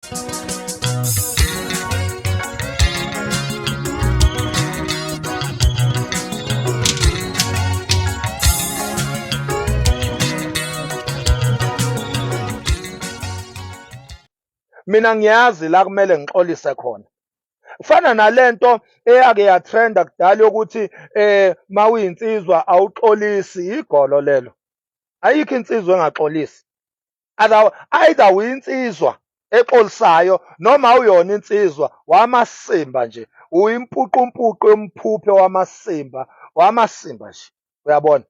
Mina ngiyazi la kumele ngixolise khona. Kufana nalento eyake yatrenda kudala yokuthi mawuyinsizwa awuxolisi, igolo lelo. Ayikho insizwa engaxolisi. Either uyinsizwa exolisayo noma awuyona insizwa, wamasimba nje, uyimpuqumpuqu yomphuphe wamasimba, wamasimba nje, uyabona.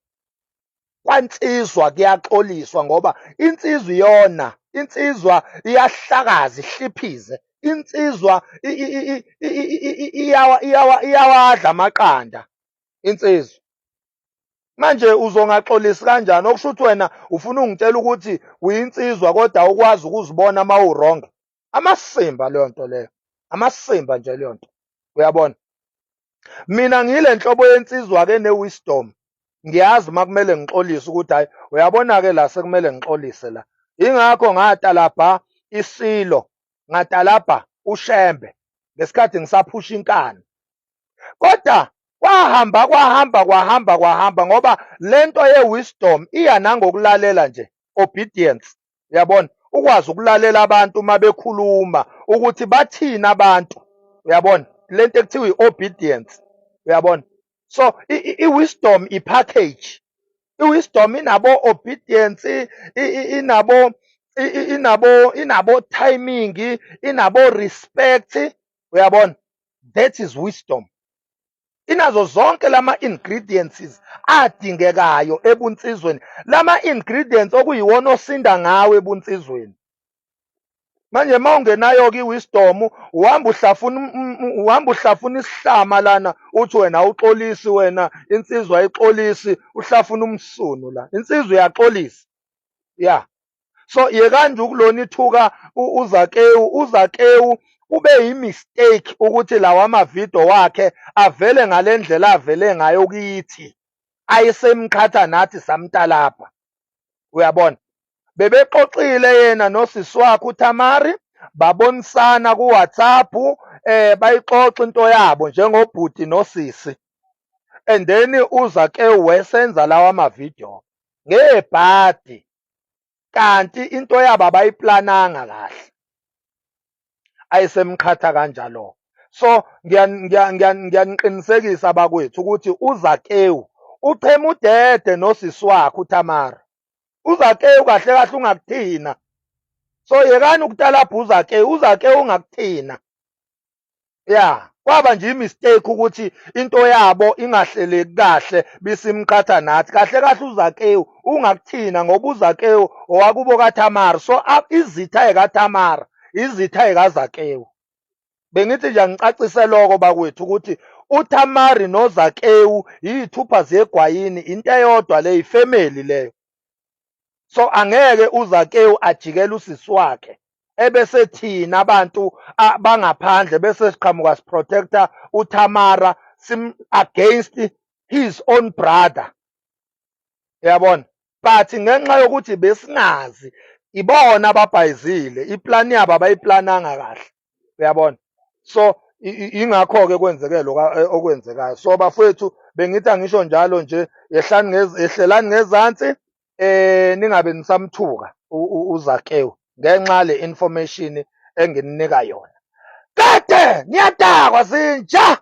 Kwansizwa kuyaxoliswa ngoba insizwa iyona, insizwa iyahlakaza ihliphize, insizwa iyawadla amaqanda insizwa. Manje uzongaxolisi kanjani? Okusho ukuthi wena ufuna ungitshela ukuthi uyinsizwa kodwa awukwazi ukuzibona uma uwrong. Amasimba leyo nto leyo, amasimba nje leyo nto, uyabona. Mina ngiyile nhlobo yensizwa-ke ne-wisdom, ngiyazi uma kumele ngixolise ukuthi hhayi uyabona-ke la sekumele ngixolise la. Yingakho ngatalabha isilo, ngatalabha uShembe ngesikhathi ngisaphusha inkani. Kodwa kwahamba kwahamba kwahamba kwahamba ngoba lento ye-wisdom iya nangokulalela nje, obedience, uyabona, ukwazi ukulalela abantu uma bekhuluma ukuthi bathini abantu, uyabona, lento ekuthiwa i-obedience, uyabona. So i-wisdom i-package, i-wisdom inabo obedience, inabo timing, inabo respect, uyabona. That is wisdom. Inazo zonke lama ingredients adingekayo ebunsizweni, lama ingredients okuyiwona osinda ngawo ebunsizweni. Manje uma ungenayo-ke i-wisdom, uhamba uhlafuna isihlama lana, uthi wena awuxolisi wena, insizwa ayixolisi, uhlafuna umsunu la. Insizwa iyaxolisa. Yeah. So yekani nje ukulona ithuka uZakewu. UZakewu kube yi-mistake ukuthi lawa amavidiyo wakhe avele ngale ndlela avele ngayo kithi, ayesemqhatha nathi samtalabha, uyabona. Bebexoxile yena nosisi wakhe uThamari, babonisana ku-WhatsApp, bayixoxa into yabo njengobhuti nosisi, and then uZakewu wesenza lawa amavidiyo ngebhadi, kanti into yabo abayiplananga kahle, ayisemqhatha kanjalo. So ngiyaniqinisekisa bakwethu ukuthi uZakewu uchema udede nosisi wakhe uThamara. UZakewu kahle kahle ungakuthina. So yekani ukutalabha uZakewu, uZakewu ungakuthina. Yeah, kwaba nje i-mistake ukuthi into yabo ingahleleki kahle bisimqhatha nathi. Kahle kahle uZakewu ungakuthina ngoba uZakewu owakubo kaThamara. So izitha ekaThamara, izitha ekaZakewu. Bengithi nje angicacise lokho bakwethu ukuthi uThamari noZakewu yiy'thupha zegwayini, into eyodwa leyo, ifamily leyo. So angeke uZakewu ajikele usisi wakhe ebese thina abantu bangaphandle bese siqhamuka siprotector uThamara sim against his own brother, uyabona. But ngenxa yokuthi besingazi, ibona ababhayizile, iplani yabo abayiplananga kahle, uyabona. So ingakho-ke kwenzeke lokho okwenzekayo. So bafowethu, bengithi angisho njalo nje, yehlelani ngezansi, ningabe nisamthuka uZakewu ngenxa le information engininika yona. Kade niyadakwa zinja.